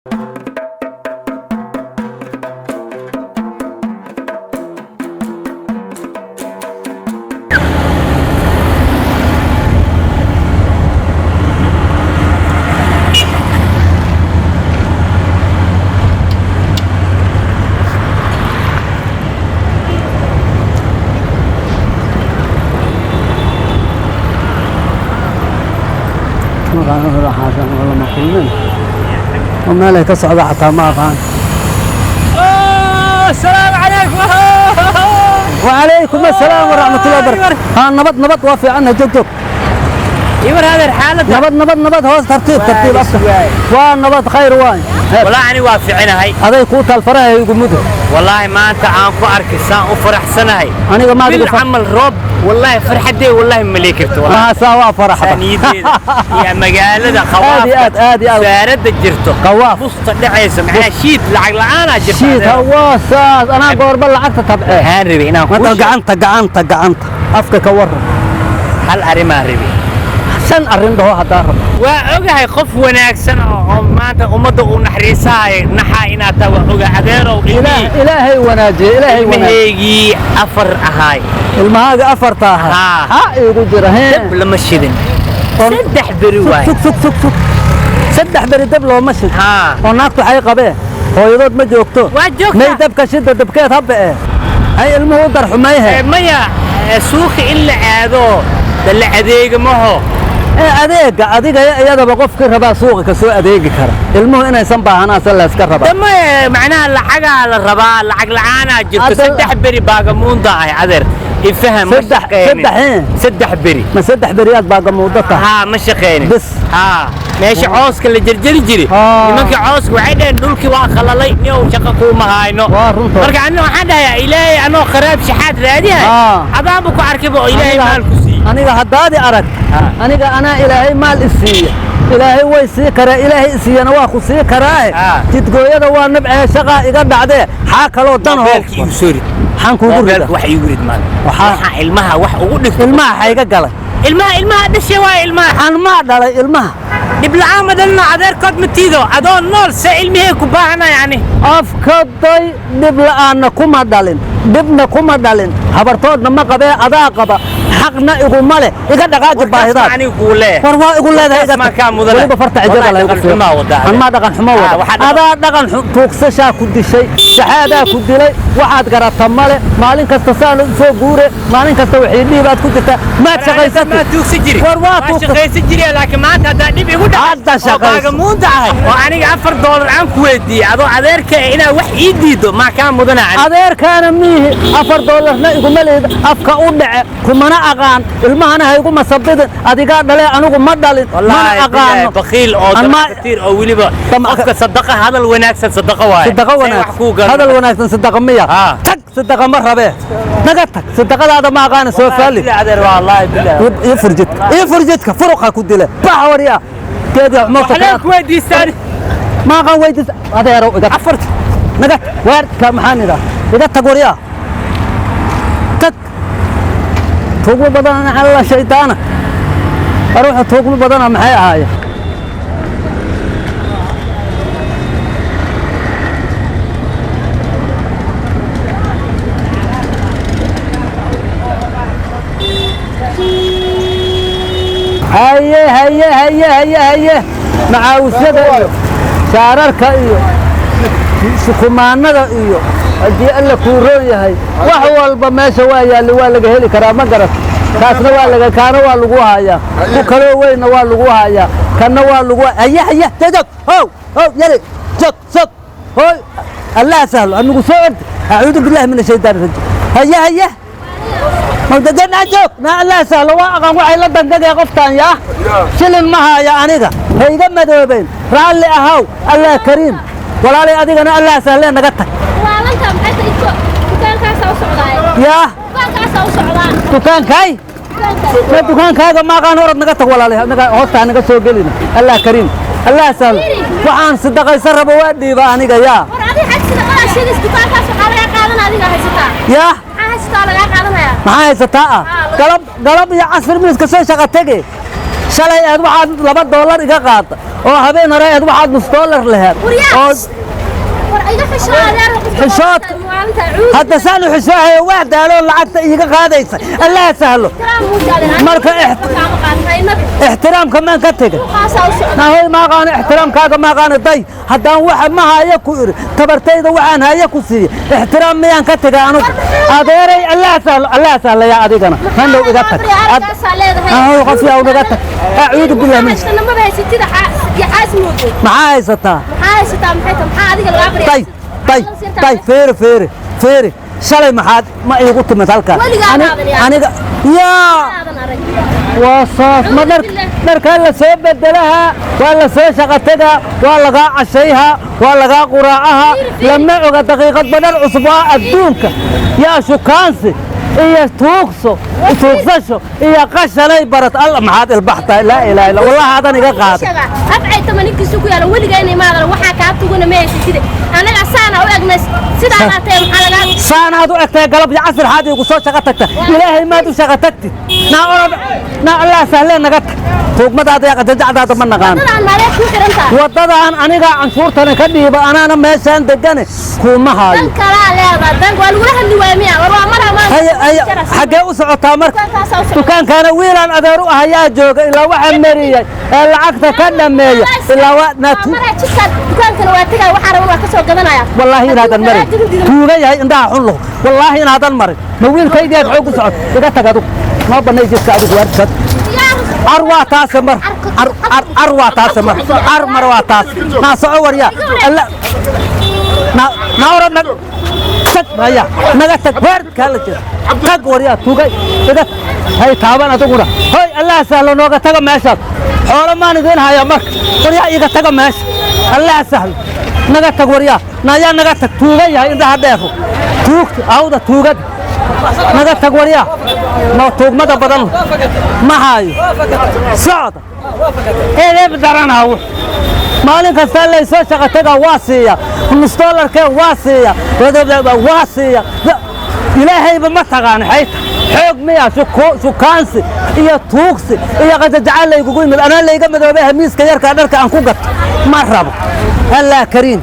Lama kulmin oo meelay ka socda xataa ma aqaan. السلام عليكم. وعليكم السلام ورحمة الله وبركاته. ها, nabad nabad, waa fiicanna, joog joog. يمر هذا الحالة. Nabad nabad nabad, hoos tartiib tartiib, afka waa nabad, khayr waay. والله أنا وافعنا. Aday kuu taal, faraha igu mudo. والله ما أنت عم ku arkisaan u faraxsanahay. Aniga maad igu بالعمل روب, والله فرحتي, والله مليكرت والله. Mahaasaa waa faraxda. Saaniyadeeda iyo magaalada Aad iyo aad, aad iyo aad. Wasaaradda jirto. Qawaaf. Busta dhacaysa, macnaha shiid lacag la'aanaa jirta. Shiid waa saas, anaa goorba lacagta tabcee. Waxaan rabay inaan kuu Mata sheego. Gacanta gacanta gacanta, afka ka waran. Hal arrimaan rabay. Shan arrin dhaho haddaa rabo. Waa ogahay qof wanaagsan oo maanta ummadda uu naxariisaayo naxaa inaad tahay, waa oga adeerow. Ilmihii Ilaahay wanaajiye, Ilaahay wanaajiye. Ilmahaygii afar ahaay. Ilmahaaga afarta ahaa? Haa. Ha iigu jira hee. Dab lama shidin 3 beri waay. Sug sug sug sug, 3 beri dab looma shid? Haa. Oo naagtu waxay qabee, hooyadood ma joogto? Waa joogtaa. May dabka shida, dabkeed ha ba'e, hay ilmuhu u darxumayhe. Maya, suuqa in la aado da la adeega maho. Ee adeega adiga iyo iyadaba qofkii rabaa suuqa ka soo adeegi kara, ilmuhu inaysan baahanaase layska rabaa. Dama macnaha lacagaa la rabaa, lacag la'aanaa jirto. 3 beri baagamuunda ahay adeer, ifaham, ma shaqeynin. Saddex, eh? 3 beri. Ma 3 beriyaad baagamuudo tahay? Haa, ma shaqeynin. Bis. Haa, meesha cooska la jarjari jiray. Nimanka cooska waxay dhaheen dhulkii waa qalalay, niow shaqo kuuma hayno. Waa runta. Marka anina waxaan dhahayaa Ilaahay anoo qaraab shaxaad raadihay adaanba ku arkayba oo Ilaahay maal ku siiyey. Aniga haddaadi arag, aniga anaa Ilaahay maal i siiya, Ilaahay way sii karaa, Ilaahay i siiyana waa ku sii karaae. Jidgooyada waa nabcee, shaqaa iga dhacdee, xaa kaloo dan hoo? Moobeelka igu soo rid. Maxaan kuugu Moobeelka rida? Wax iigu rid maal. Waxaa ilmaha wax ugu dhigto. Ilmaha xayga galay? Ilmaha, ilmaha dhashay waay ilmaha. Anmaa dhalay ilmaha? Dhib la'aan ma dhalino adeerkood, ma tiido adoo nool se ilmihii ku baahana yani. Afka day, dhib la'aanna kuma dhalin, dhibna kuma dhalin, habartoodna ma qabee, adaa qaba, xaqna iguma leh, iga dhaqaaji baahidaad. Aniga kuu leeyahay. War waa igu leedahay, iga Warkaas maa tag. kaa mudane. Weliba farta cijada Wallahi la igu dhaqan xumaa wadaa. Anmaa dhaqan xumo wada? Waxaa Adaa dhaqan tuugsashaa ku dishay, shaxaadaa ku dilay, waxaad garata male, maalin kasta saan u soo guure, maalin kasta wixii dhiibaad ku jirtaa, maad shaqaysatay? Maa tuugsan jiri? War waa Waa tuugsa. shaqaysan jiri, laakiin maanta haddaa dhib igu dhacay Hadda oo shaqayso. baagamuunda ahay oo aniga $4 aan ku weydiiyey adoo adeerka eh inaad wax ii diido, maa kaa mudana ani. Adeerkaana miihi, $4na iguma leed, afka u dhace, kumana aqaan, ilmahana ha igu masabidin, adigaa dhalee, anigu ma dhalin, mana Wallaahi billaahi, aqaano. Bakiil oo katiir oo weliba qofka sadaqa, hadal wanaagsan sadaqa waaye. Sadaqa Say wax wanaagsan kuu galo. Hadal wanaagsan sadaqa miya? Tag, sadaqa ma rabee, naga tag, sadaqadaada ma aqaana, soo faali. Billaahi adeer, wallaahi billaahi. Ii furjidka, ii furjidka, furuqa ku dile, bax warya geedga xumoorta. Waxaan ku weydiistaan. Ma aqaan weydiis adeerow, iga afarta naga tag, waarka maxaan idhaa, iga tag waryaa, tag, tuugmo badan alla shaydaana aruuxa, tuugmo badana maxay ahaayeen? Haye haye haye haye haye, macaawisyada iyo shaararka iyo sukumaanada iyo haddii Alla kuu roon yahay, wax walba meesha waa yaalli, waa laga heli karaa, ma garat? Kaasna waa laga, kaana waa lagu hayaa, ku kaloo weynna waa lagu hayaa, kanna waa lagu. Haye haye, jog how how, yali jog sog hoy, Allah sahlo, anigu soo ordi, acuudu billahi min ashaytaan rajiim. Haye haye, mawdadana joog na, Allah sahlo, waa aqaan waxay la dandagay qoftaan yaa shilin ma haya, aniga ha iga madoobeyn, raalli ahaw, Allah kariim, walaalay, adigana Allah sahlee, naga tag. Walaalanta maxay tahay? Dukaankaasaa u socdaay. Yaa? Dukaankaasaa u socdaa. Dukaankay? Dukaankaas. Ma dukaankaaga ma aqaan, orod naga tag walaalay, naga hoosta naga soo gelina, Allah kariim, Allah sahlo, waxaan sadaqaysan rabo waa dhiiba aniga yaa. War adiga xag sadaqadaa sheegaysa, dukaankaas waxaa lagaa qaadanaa, adiga haysataa. Yaa? Maxaa haysataa lagaa qaadanaya? Maxaa haysataa ah? Galab galab iyo casir miiska soo shaqa tege. Shalay aad waxaad $2 iga qaada oo habeen hore aad waxaad nus dollar laheed oo Xishood. Hadda saan u xishoohayo waa daaloon lacagta iiga qaadaysa. Allah sahlo. Marka ixtiraamka maan ka tegay. Nahoy ma aqaano ixtiraamkaaga, ma aqaano. Day haddaan waxa ma haya ku iri, tabartayda waxaan haya ku siiyey, ixtiraam miyaan ka tegay anugu? Adeeray, Allah sahlo, Allah sahlayaa. Adigana hanow iga tag. Nahoy, qof yaa unaga tag. Acuudu billahi min. Maxaa haysataa? Tay tay tay, feere feere feere, shalay maxaad ma iigu timid halkan? Weligaa maadan yaa. Aniga yaa waa saas ma dhar dharkaa la soo bedelaha, waa la soo shaqo tegaa, waa lagaa cashayhaa, waa lagaa quraacaha. Lama oga daqiiqadba dhar cusub waa adduunka yaa shukaansi iyo tuugso, tuugsasho iyo qashanay barat. Alla, maxaad ilbaxtahay! Laa ilaaha illa wallahi, adan iga qaaday. Afcay tamaninkiisu ku yaala weligaa inay maadan waxaa kaa tugana ma haysatide. Anaga saana u egnay, sidaanaa tahay, maxaa lagaa Saanaad u egtahay galab iyo casir xaad iigu soo shaqo tagta. Ilaahay maad u shaqo tagtid? Naa orod, naa Allah sahlee, naga tag. Tuugmadaada iyo qajajacdaada ma naqaan. Wadadaan maalee kuu xiran tahay? Waddadaan anigaa canshuurtana ka dhiiba, anaana meeshaan degane kuma haayo. Dan kalaa leedaa, dan waa lagula hadli waaya miya? War waa mar amaan. Haya haya, xaggee u socotaa marka? Dukaankaasaa u socota. Dukaankaana wiilaan adeer u ah ayaa jooga, ilaa waxaa mariyey ee lacagta ka dhammeeya ilaa waa naa Waa maraa jidkaan, dukaankana waa tegaa, waxaa raban waa ka soo gadanaya. Wallaahi inaadan marin, tuuga yahay indhaha xun lahu. Wallaahi inaadan marin. Ma wiilkaygiaad xoog u socot? Iga tag adigu, noo bannay jidka adigu waarkad. Car waa taase mar, car car car waa taase mar, car mar waa taas. Naa soco waryaa. Alla, naa naa orod, nag tag haya, naga tag waarkaa la jira. Tag waryaa, tuugay, iga hay taaban adiguna. Hoy, Allah sahlo, nooga taga meeshaas. Xoolo maan idiin haya marka. Waryaa, iga taga meesha. Allah sahlo, naga tag waryaa. Nayaa, naga tag, tuuga yahay indhaha dheefu. Tuugta awda, tuugada naga tag waryaa. Ma tuugmada badan ma haayo. Socda, edeb daranaa. Wux maalin kasta laysoo shaqo tagaa waa siiya nus dollarkee, waa siiya, waa siiya. Ilaahayba ma taqaan xayta xoog miya shukaansi iyo tuugsi iyo qajajaca laygugu yimid. Anaa layga madoobay hamiiska yarkaa dharka aan ku gato ma rabo. Allah kariim.